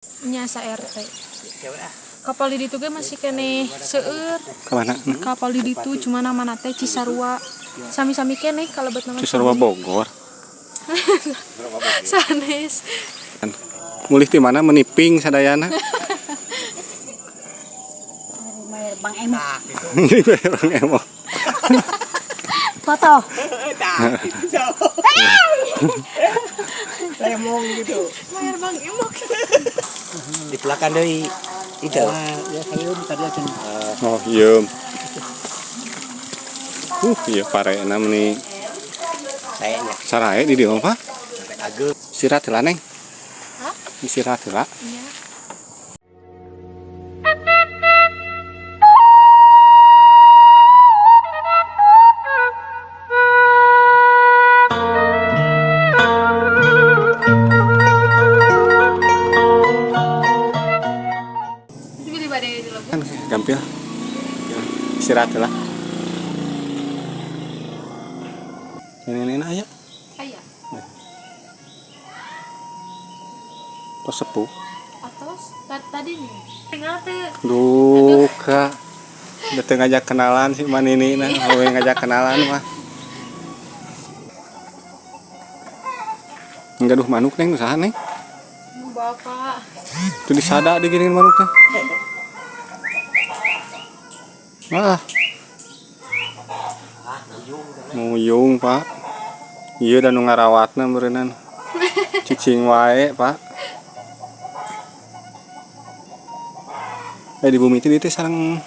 Nya sa RT. Kapal di ditu ge masih keneh seueur. Ka mana? Kapal di ditu cuma namana teh Cisarua. Sami-sami keneh kalebet nama Cisarua Bogor. Sanes. Mulih di mana meniping sadayana. Bang Emok. Bang Emok. Foto. Lemong gitu. Bayar Bang Emok. Di belakang dari itu. Ya, saya tadi aja. Oh, iya. Iya parena meni. Sayangnya. Sarae di dieu Pak. Ageung. Istirahat heula, Neng. Hah? Istirahat heula. Iya. Itu beli badai di lembut. Kan gampil. Istirahat heula. Ini aya. Aya. Tos sepuh. Atos tadi nih. Tinggal teh. Duka. Udah teu ngajak kenalan si Manini nah, we ngajak kenalan mah. Gaduh manuk neng usaha neng. Bapak. Itu disada diginiin manuk teh. Ah. Muyung, Pak. Iya dan nu ngarawatna meureunnan. Cicing wae, Pak. Eh di bumi itu teh sareng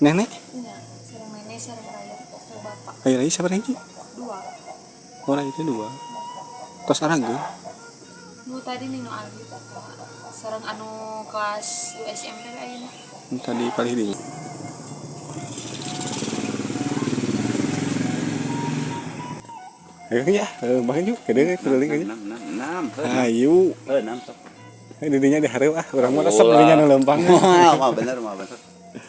nenek. Iya, sareng nenek sareng raya ke bapak. Ayo lagi siapa hiji? Dua. Orang itu dua. Tos arageun. Nu tadi nih nu alit sareng anu kelas 2 SMP ayeuna. Nu tadi palih dinya. Ayo ya, bang yuk, gede keliling aja. 6 6 6. Ayo, 6 sok. di dinya dihareup ah, urang mah resep dinya nu leumpang. Mah bener, mah bener.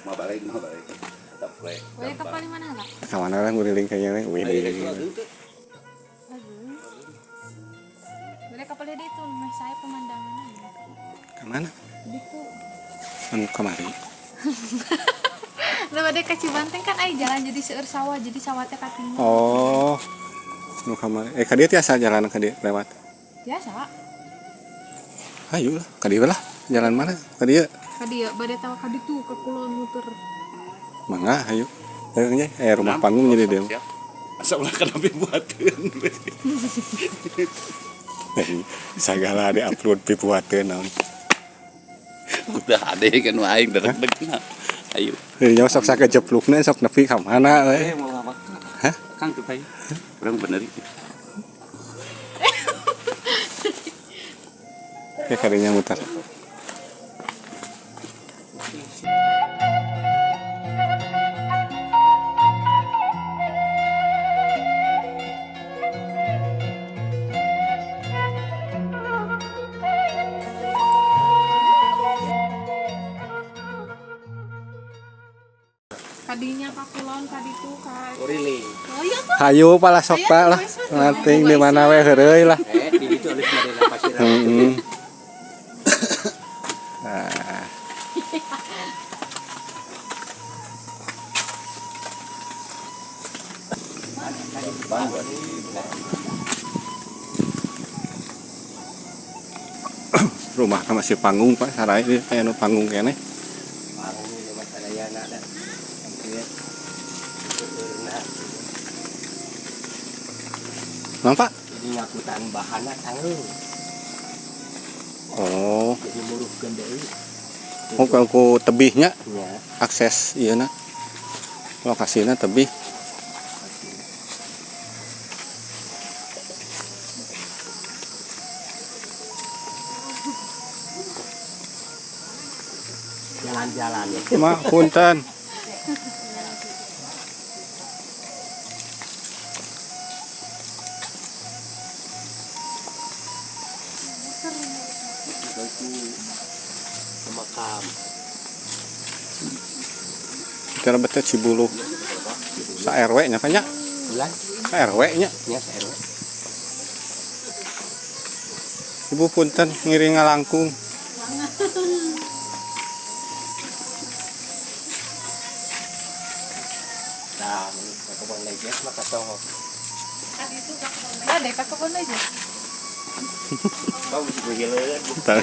Mah balik, mah balik. Tetap we. Boleh kapal di mana lah? Ka mana lah nguriling kayaknya wih deui. Boleh kapal di itu, meh saya pemandangannya. Ka mana? Gitu. Anu kamari. Lah bade ka Cibanteng kan aya jalan jadi seueur sawah, jadi sawah teh katinggal. Oh. Nu kamari. Eh ka dieu tiasa jalan ka dieu lewat. Biasa. Ayo lah, ka dieu lah. Jalan mana? Ka dieu. Ka dieu bade tawa ka ditu ka kulon muter. Mangga ayo. Ayo nya, rumah panggung jadi dia. Asa ulah kana pibuateun. Sagala di upload pibuateun naon. Udah ade kan aing deg-degna. Ayo. Jadi nyawa sok sakejeplukna sok nepi ka mana we. Eh mau apa? Hah? Kang tuh bae. Urang bener itu. Ya kadinya muter. Kadinya ka kulon ka ditu ka. Kuriling. Oh iya tuh. Hayu pala sok pa lah. Nanti di mana we heureuy lah. Eh, di itu oleh Marina Pasir. Heeh. Nah. Rumah kan masih panggung Pak, sarai ieu aya nu panggung keneh. Panggung ini mah sadayana da. Hampir. Seueurna. Naon Pak? Jadi ngakutan bahanna tanggung. Oh, Jadi muruhkeun deui. oh kalau ku tebihnya Nya. akses ieu na. Lokasina tebih. Jalan-jalan. Mak punten. Itu makam. Cara betul Cibuluh. Sa RW nya Pak nya. Bulan Sa RW nya. nya sa RW. Ibu punten ngiring ngalangkung. Nah, kebun lejes mah katohok. Ada ka kebun aja. Kau mesti hileun. Tah.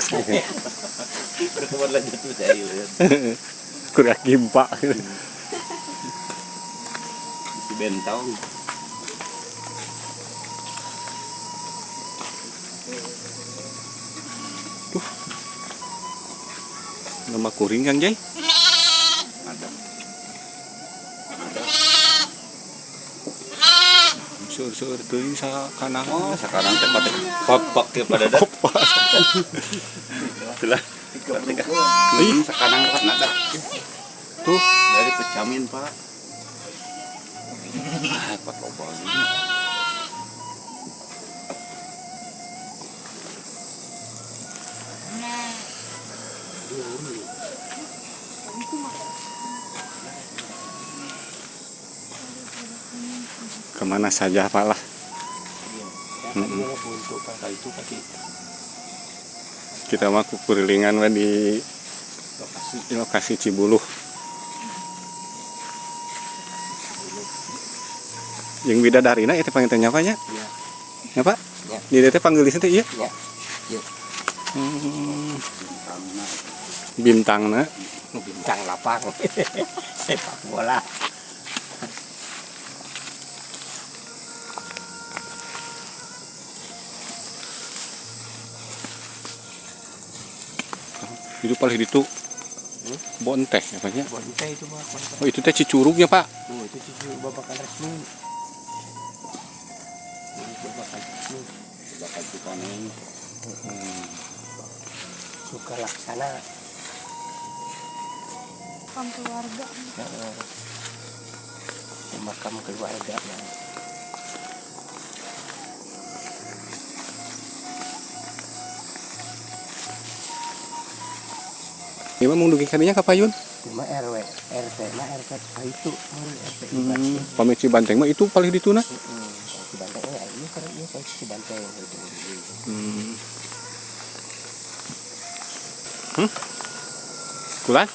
Kebun lanjut tuh saya hileun. Kuria gimpa. Si bentong. Nama kuring Kang Jai. Ada. Seueur-seueur teuing sakanang. Oh, sekarang teh batik papak ke pada dah. Itulah. Ih. Sekarang kan ada. Tuh, Dari pecamin, Pak. Ah, Pak lobang ini. Kemana saja Pak lah. Ya, kan dia untuk Pak itu kaki Kita mah kukurilingan we di lokasi. Di lokasi Cibuluh. Yang bidadarina itu panggil teh nya Pak nya? Iya. Ya Pak? Ya. Di dieu teh panggeulisna teh ieu. Ya. Iya. Bintangna. Bintang lapang. Sepak bola. Itu paling ditu. Bonteh ya Pak nya. Bonte itu mah bonte. Oh itu teh Cicurugnya Pak. Oh, itu cucu babakan resmi. Ini babakan resmi. Bakal Cikoneng. Suka laksana. Makam keluarga. Heeh. Makam keluarga. Ya. Ieu mah mung dugi ka dinya ka payun. Cuma RW, RT mah RT ah, itu baru RT. Pami Cibanteng mah itu paling dituna. Heeh. Cibanteng ya, ini kan iya kan Cibanteng gitu. Kulan?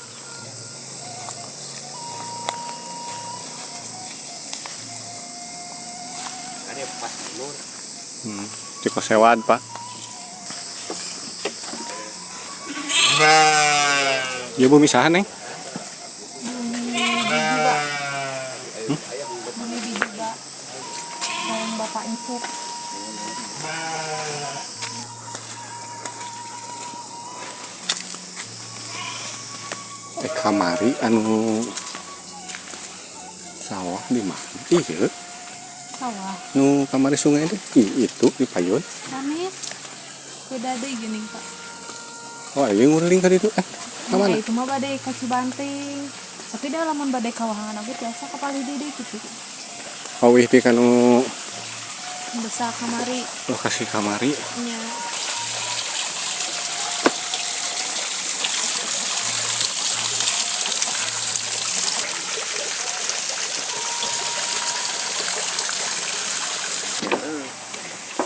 Ada pas nur. Cikosewad, Pak. Ya bumi saha, Neng? Bumi Bijiba. Bumi Bijiba. Sareng Bapak Encep. Eh kamari anu sawah di mana? Iya, Sawah. nu kamari sungai teh. Ih, itu di payun. Sanes. Beda deui geuning, Pak. Oh, aya nguriling ka ditu. Eh, ka mana? Nah, itu mah bade ka Cibanteng. Tapi dah lamun bade ka Wahangan oge tiasa ka palih deui gitu. Oh, wih ti kanu Besar kamari lokasi kamari. nya.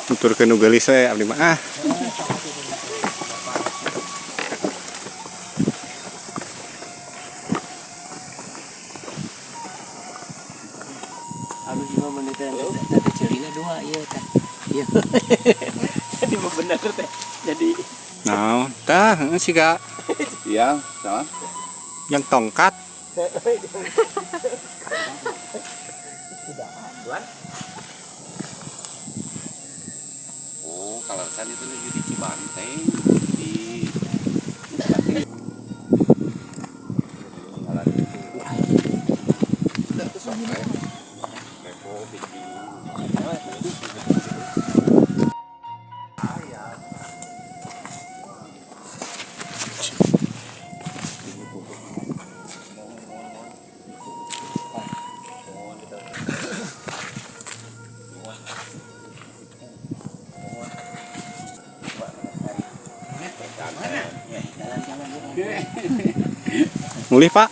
Nuturkeun nu geulis we abdi mah ah. Aduh gimana menit teh celina dua iya teh. Iya. Jadi mah bener teh. Jadi Nah, tah heueuh siga Iya, sama. yang tongkat. Oh, kalau kan itu di Cibanteng di Mulih, Pak.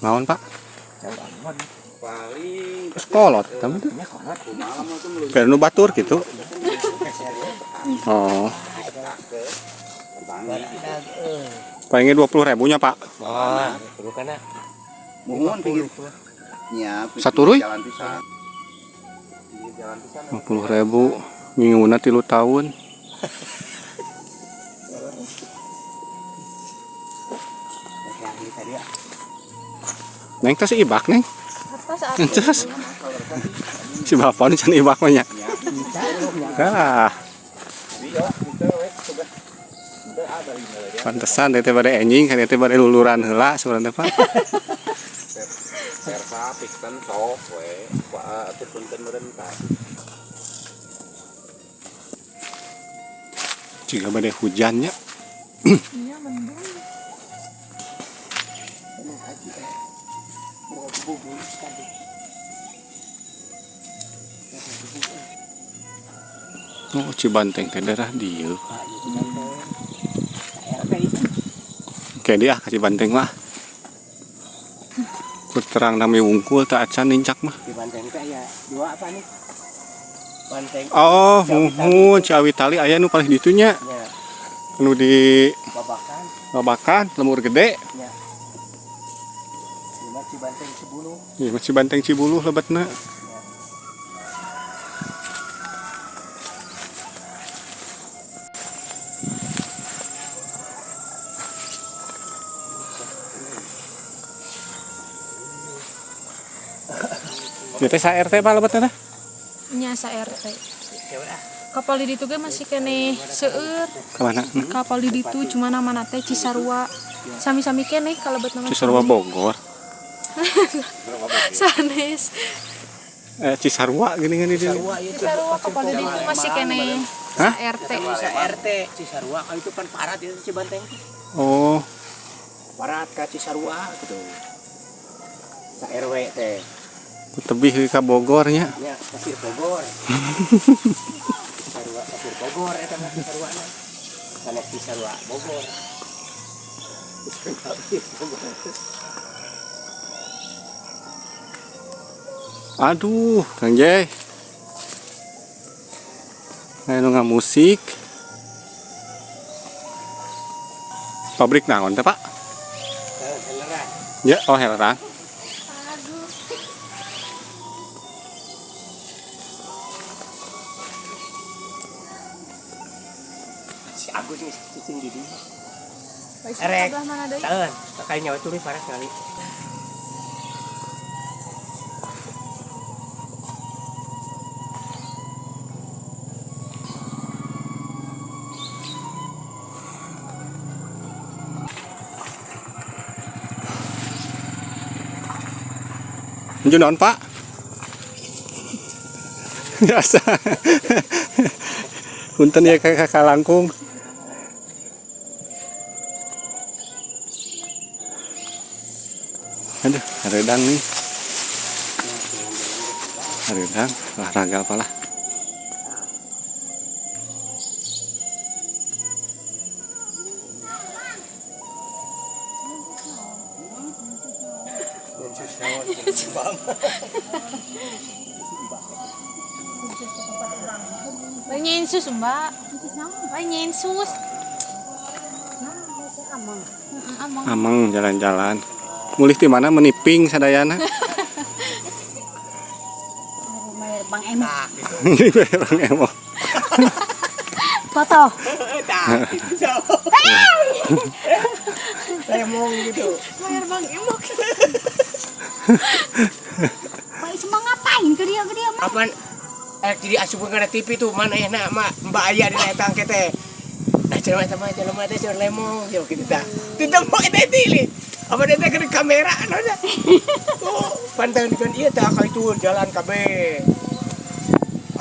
Naon, Pak? Jauh. Paling Kolot eta mah teh. Nya kolot. malam itu meluncur Kayak nu batur gitu. Oh, banget. palingnya 20 ribu nya, Pak. Wah, perlu kana. Mohon pinggir. Nya, pinggir Saturuy? Jalan pisan. Pinggir jalan pisan. 50 ribu nginguna 3 tahun. Lagi tadi ya. Neng teh si Ibak, Neng. Atas atuh. Terus si bapak ini can ibak mah nya. Ah, pantesan teh bade enjing kan teh bade luluran heula sebenarnya, Pak. Serta pikten sok we. Wah, atuh punten meureun ka. Jika bade hujannya. Iya, mendung. Mau bubur tadi. Oh, Cibanteng teh daerah dieu. Pak, itu kan teh. RT itu. Oke dia ka Cibanteng mah. Kur terang nami wungkul tak acan nincak mah. Di Banteng teh aya dua apa nih? Banteng. Oh, muhun Ciawitali aya nu paling ditunya. Ya, Nu di Babakan. Babakan, Lembur Gede. Ya. Lima Cibanteng Cibulu. Ieu mah Cibanteng Cibuluh lebetna. Ieu teh sa RT, Pak, lebetna teh? Nya sa RT. Jauh ah. Kapal di ditu ge masih keneh seueur. Kemana? Kapal di ditu cuma namana teh Cisarua. Sami-sami keneh kalebet nama Cisarua Bogor. Sanes. Eh, Cisarua gini gini dia. Cisarua itu. Cisarua kapal di ditu masih keneh Hah? sa RT. Sa RT Cisarua kalau itu kan parat itu Cibanteng. Oh, Parat ka Cisarua gitu. Sa RW teh. tebih ka Bogor nya. Ya, Pasir Bogor. Cisarua Pasir Bogor eta mah Cisarua na. Sanes Cisarua Bogor. Cisarua Pasir Bogor. Aduh, Kang Jay. Ayo nu musik. Pabrik naon teh, Pak? Eh, beneran. Ya, oh heran. Aduh. Si Agus nih cicing di dieu. Baik, Erek. sebelah mana deui? Tahan, kali nyawa tulis parah sekali. Nuju naon, Pak? Biasa. Punten ya kakak langkung. Aduh, hareudang nih. Hareudang, olahraga apalah. Lain nyensus, Mbak. Lain nyensus. Amang. Heeh, amang. Ameng jalan-jalan. Mulih di mana meniping sadayana. Bayar Bang Emok. Nah, gitu. Orang emok. Foto. Tah, gitu. Lemong gitu. Bayar Bang Emok. Pak Isma ngapain ke dia mah? Apaan? Eh, jadi asup kana TV tuh mana enak mak Mbak Aya di eta engke teh. Nah, jelema eta mah jelema teh seur lemong yo gitu tah. Teu mau eta teh. Apa dia teh kana kamera anu dah. Tuh, pantang kan ieu tah ka itu jalan kabeh.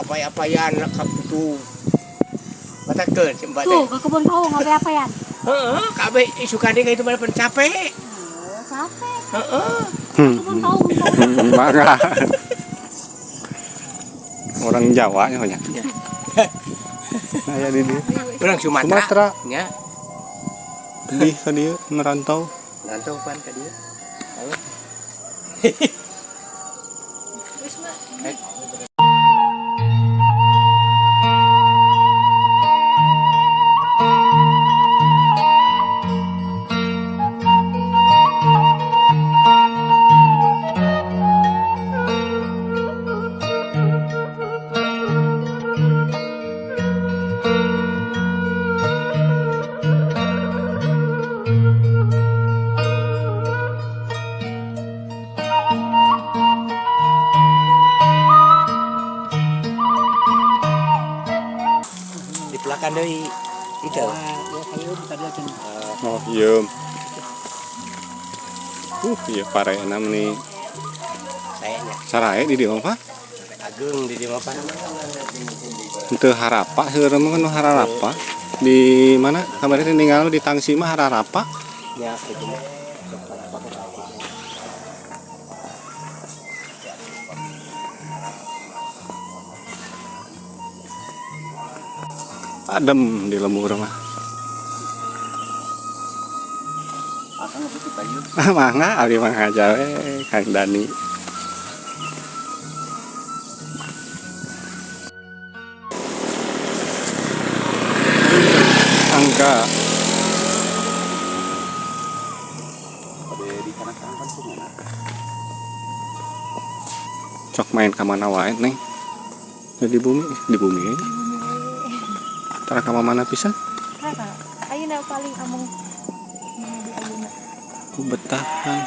Apa-apayan lekap itu. Batakeun si Mbak teh. Tuh ke kebun kau ngapain-apain? Heeh, kabeh isukan deui ka itu mah pan capek. Oh, capek. Heeh. Kebun kau, kebun kau. Mangga. Orang Jawa nya banyak. Nah, ya di dia. Orang Sumatera. Sumatera. Nya. Tebih ka dieu merantau. Nantau pan ka dieu. Tahu. Terus mah Di pelakan deui itu. Oh iya. Iya parena meni Sayanya sarae di dieu mah, Pak. Agung di dieu mah, Pak. Henteu harapa seueur mah nu hararapa. Di mana kamari teh ninggal di tangsi mah hararapa. Nya kitu mah. Adem di lembur mah. Akang apa sih payu? Ah, mangga abdi mah ngaja we Kang Dani. Angka Pada di kanan kan sungai. cok main ka mana wae neng. Ya, di bumi, di bumi. Tara ka mana pisan? Kakak, ayeuna paling amung di ayeuna. Ku betahan.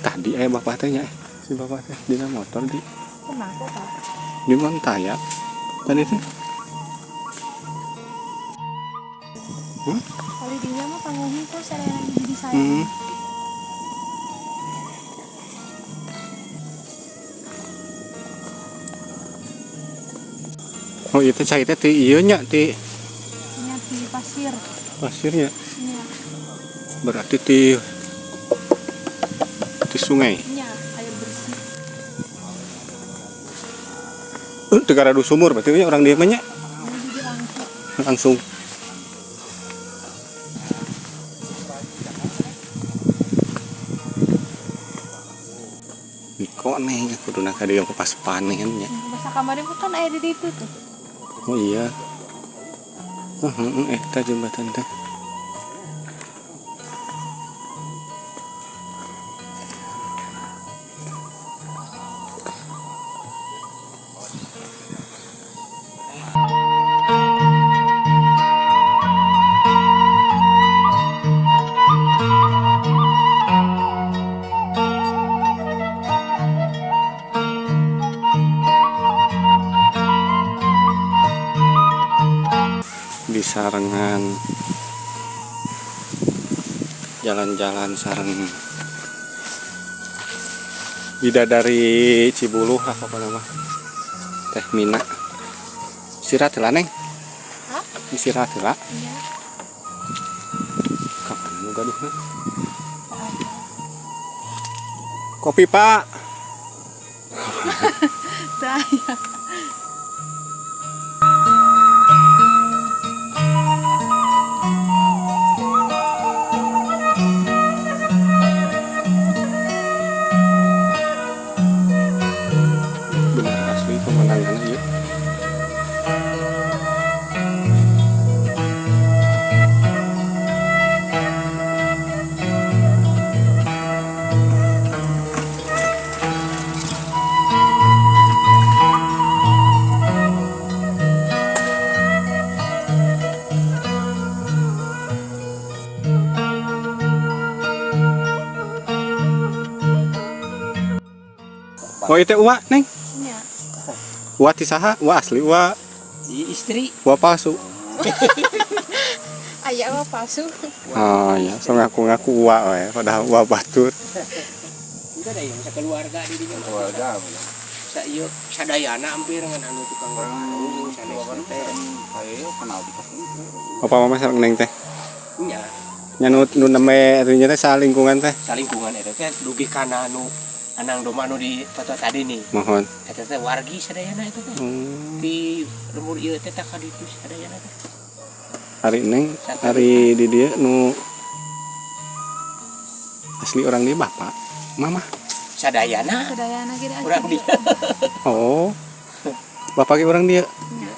Tadi bapak teh nya si bapak teh dina motor di Kenapa, Pak? di mana taya tadi teh. Kali dinya mah panggung tuh saya jadi saya. Oh itu cai teh ti ieu nya ti Nya di pasir. pasirnya. Nya, Berarti ti ti sungai. nya air bersih. Teu garadu sumur berarti nya orang dieu mah nya Ini jadi langsung. langsung. Niko neng kuduna ka dieu pas panen nya. Masa kemarin kan air di itu tuh. Oh iya. Oh, heeh eta jembatan teh. Di sarengan jalan-jalan sareng bidadari Cibuluh lah pokoknya mah. Teh Mina istirahat heula neng. Hah? Istirahat heula. Iya. Kapan nu gaduhna kopi pak. Tah. Bener asli pemandangannya ya. Oh itu uak neng. Nya. Uak ti saha? Uak asli, uak Istri. uak palsu. Aya mah palsu. Oh iya, so ngaku-ngaku uak we, padahal uak batur. Enggak ada yang keluarga di dinya. Keluarga. Sa ieu sadayana hampir ngan anu tukang warung sanes teh. Kayak kenal di pas. Bapak mama sareng neng teh. Nya. Nya nu nu neme atuh nya teh salingkungan teh. Salingkungan eta teh dugi kana anu anang doma anu di foto tadi nih. Mohon. Eta teh wargi sadayana eta teh. Di lembur ieu teh ka ditu sadayana teh. Hari neng, hari di dia nu asli orang dia bapak, mama. Sadayana. Sadayana ge da. Urang dia. Oh. Bapak ge urang dia. Nya.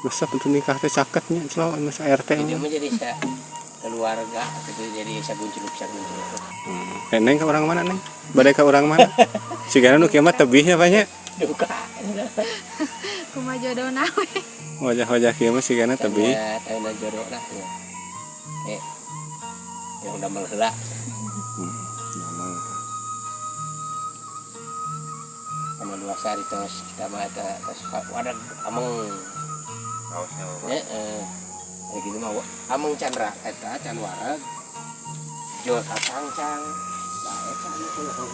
Masa tentu nikah teh caketnya celo geus ART. Jadi mah jadi sa keluarga gitu jadi sagunculup-sagunculup. Neng ke orang mana neng? Badai ke orang mana? Sigana nu kieu mah tebihnya banyak. Duka. Kumaha jodona we. Wajah-wajah kieu mah sigana tebih. Ya, tahu jodoh lah ya. Yang udah melelah. Karena dua sehari terus kita mah terus wadah ameng. Heeh. Gitu mah ameng candra eta can wareg. Jual kacang cang. Nah, eta anu tuh.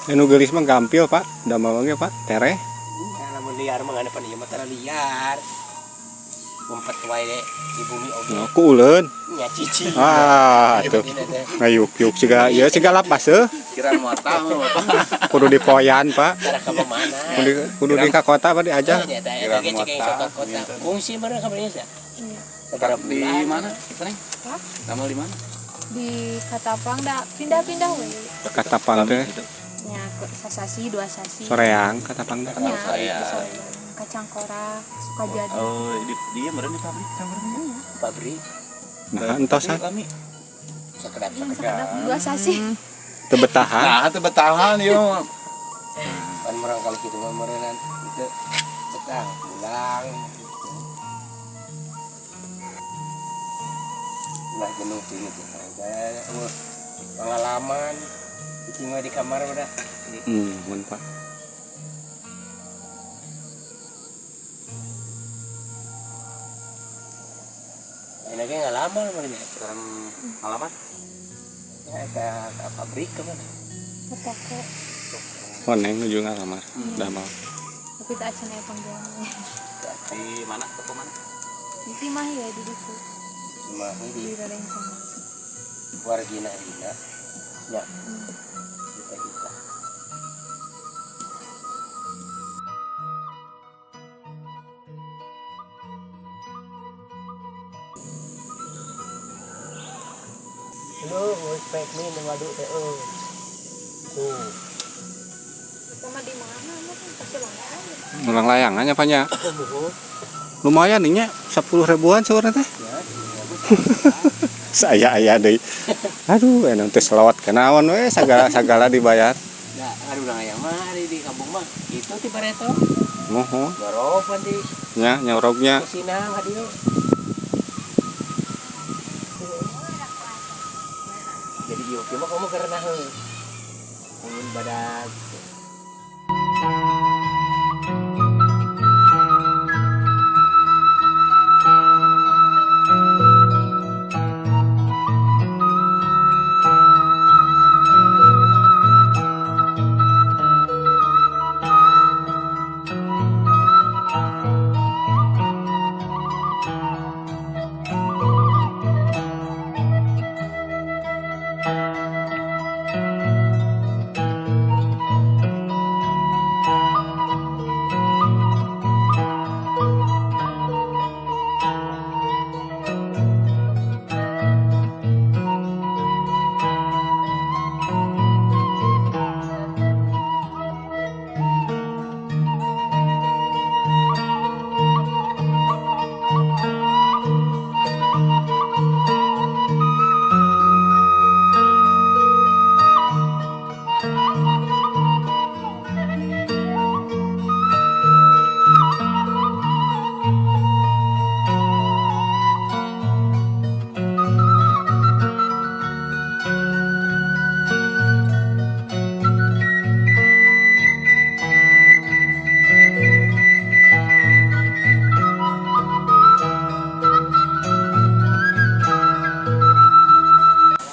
Anu geulis mah gampil, Pak. Damel ge, Pak. Tereh. Ya, lamun liar mah ngana ieu mah tara liar. Ngumpet wae di bumi oge. No, ku uleun. Nya cici. Ah, tuh. Ngayuk-yuk siga ieu siga lapas heuh. Kira mau tahu Bapak. Kudu dipoyan, Pak. Tara ka mana? Kudu di ka kota Pak diajak. Nya eta Kira eta ge cek kota, ka kota. Kungsi mana kabarnya sih? Iya. Di mana? Neng? Hah? Damel di mana? Di Katapang da pindah-pindah we. Katapang teh Nya sasasi dua sasi. soreang Katapang teh. Nya, Saya. soreang. Kacang korak suka jadi. Oh, di dia meureun di pabrik sampeurna. Pabrik Nah, entosan Kami. sekedap Yang sekedap. sekedap dua sasi. teu betahan. Nah, teu betahan ieu. Kan merang kali gitu mah meureunnan itu betah pulang gitu. Lah jenuh sih gitu. Kayak pengalaman cicing di kamar udah. Mun Pak. Enaknya nggak lama meureunnya. Sekarang halaman. Ya ke pabrik kemana? Ke toko. Oh, neng nuju ngalamar. Damel. Tapi tak acan aya panggilan. Di mana? Toko mana? Di Cimahi ya di ditu. Cimahi di Di Rencana. wargina dina. Ya. Kita kita. Lu respect me waduk teh euy. Tuh. Kita mah di mana? Mah kan pasti layangan. Ulang layangannya Pak nya. Lumayan nih nya 10 ribuan sebenarnya teh. Ya, Saya aya deui. Aduh, enak teh selawat kenaon we sagala sagala dibayar. Nah, aduh urang aya mah di kampung mah itu ti bareto. Mohon Nyoropan di nya nyorognya. Sinang ka dieu. Jadi ieu mah kamu karena heuh. Ulun badag.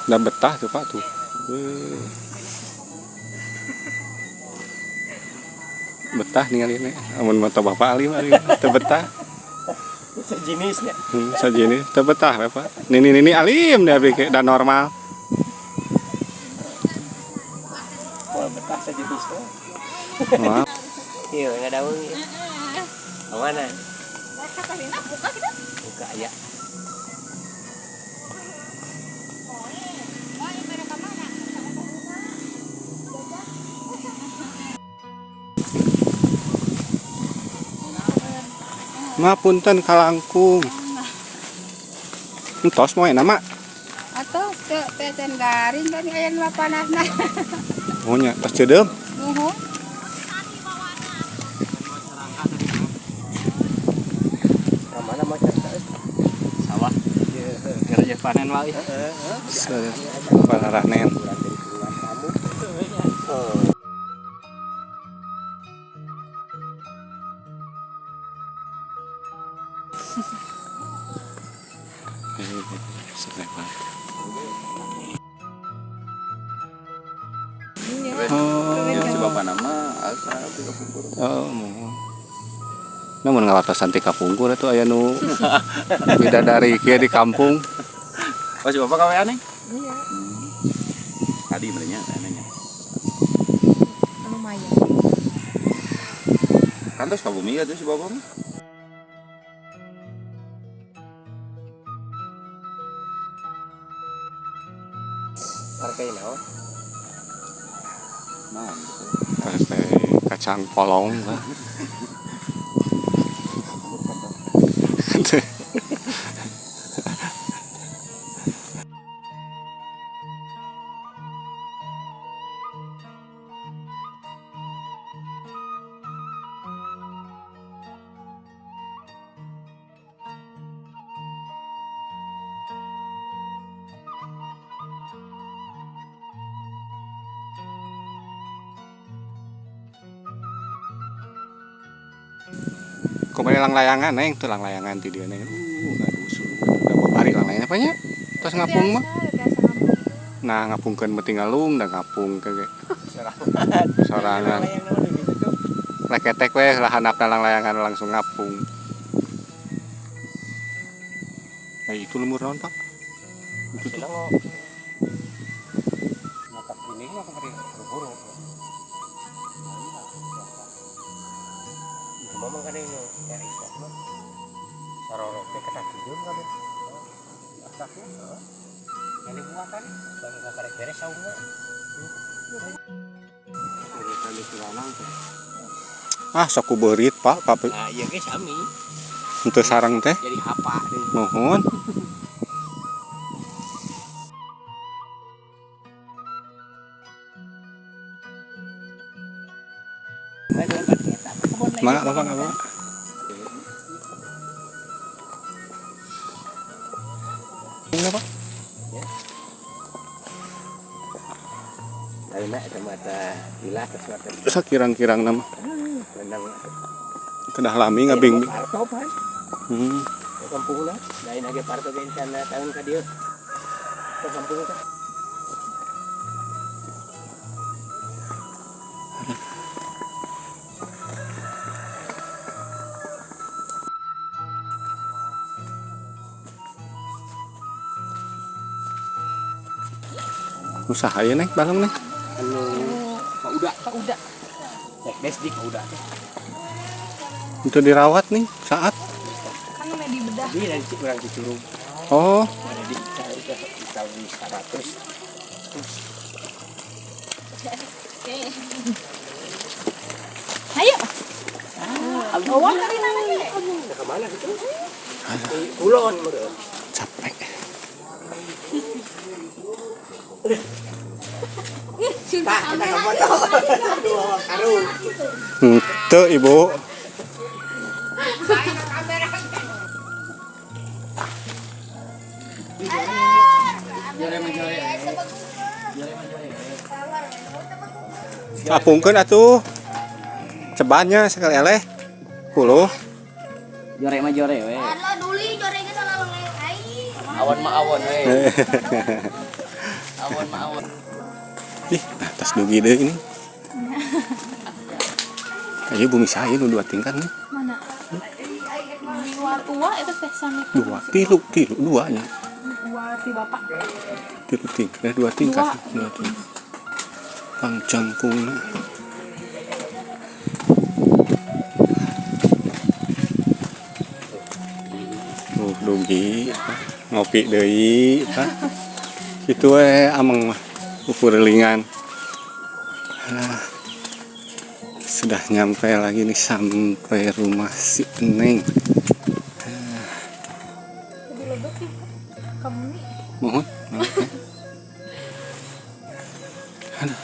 Udah betah tuh Pak tuh. Wih. Betah ningali ini. Amun mata bapak alim alim teu betah. Sejenisnya. Sajenis teu betah bapak. Nini nini alim deh abdi dan normal. Wah, betah sejenis mah. Wah, Iya, enggak daun. Mana? Buka ya. Ma punten kalangkung. Entos moe nama. Atau ke pesen garing kan aya nu panasna. Oh nya, tos ceudeum. Nuhun. Ka mana mau cerita? Sawah. Kerja panen wae. Pararanen. Kurang dari keluar kamu. Oh, Ya si bapak nama asa abdi kapungkur. oh, muhun. Namun ngawartosan ti kapungkur atuh aya nu bidadari kieu di kampung. Oh si bapak kawean nih? Iya, Tadi merenya nanya. lumayan. Kan terus ka bumi atuh si bapak mah. Partai naon? Naon gitu. Teh kacang polong lah. Kumaha lang layangan neng tuh lang layangan ti dieu neng. Aduh suruh. Da babari lang layangan apa nya? Tos ngapung mah. Biasa ngapung. Nah, ngapungkeun mah tinggalung da ngapung ke ge. Sorangan. Layang naon di situ tuh. Leketek we lah handapna lang layangan langsung ngapung. Eh itu lemur naon, Pak? Itu tuh. Silang Mata ini mah kemarin buru. Itu mah kan ini ya isa mah. Sarorok teh ketak hidung kabeh. Asaknya. Yang dibuatan bangga karek beres saungna. Ah, sok ku beurit, Pak. Pak Nah, iya ge sami. henteu sareng teh. Jadi hapa deui. Nuhun. Mangga Bapak nggak apa? Ini Pak? Lainna eta mata ilah sesuatu Sakirang-kirang nama. menang. Kedah lami ngabing. Parto pan. Ke kampungna, lain age parto ge sana tahun ka dieu. Ke kampung teh. Usaha ya neng, balong neng. Anu Pak Uda, Pak Uda. Cek des di Pak Uda teh. Untuk dirawat nih saat. Kan namanya dibedah. Di dan urang Cicurug. Oh, Mana di di tahun 100. Ayo. Bawa kali namanya. Nah, ke mana gitu? Di Kulon meureun. Capek. Tah, kita ka foto. Dua karung. Henteu ibu. Apungkeun atuh. Cebannya sekali eleh. Puluh. Jore mah jore we. Alah duli jorengnya salah aing. Awan mah awan we. Awan mah awan. Ih, nah, tas dugi deh ini. Ayo bumi saya nu dua tingkat nih. Mana? Dua tua itu teh sami. Dua, tilu, tilu, duanya. Dua ti bapak. Tilu tingkat, dua tingkat, dua tingkat. Pang jangkungna. Tuh dugi, ngopi deui, Pak. Kitu we ameng mah ukurelingan. Ah, sudah nyampe lagi nih, sampai rumah si Neng. Lebih lebet ya. Kamu nih. Mohon. Oke. Aduh.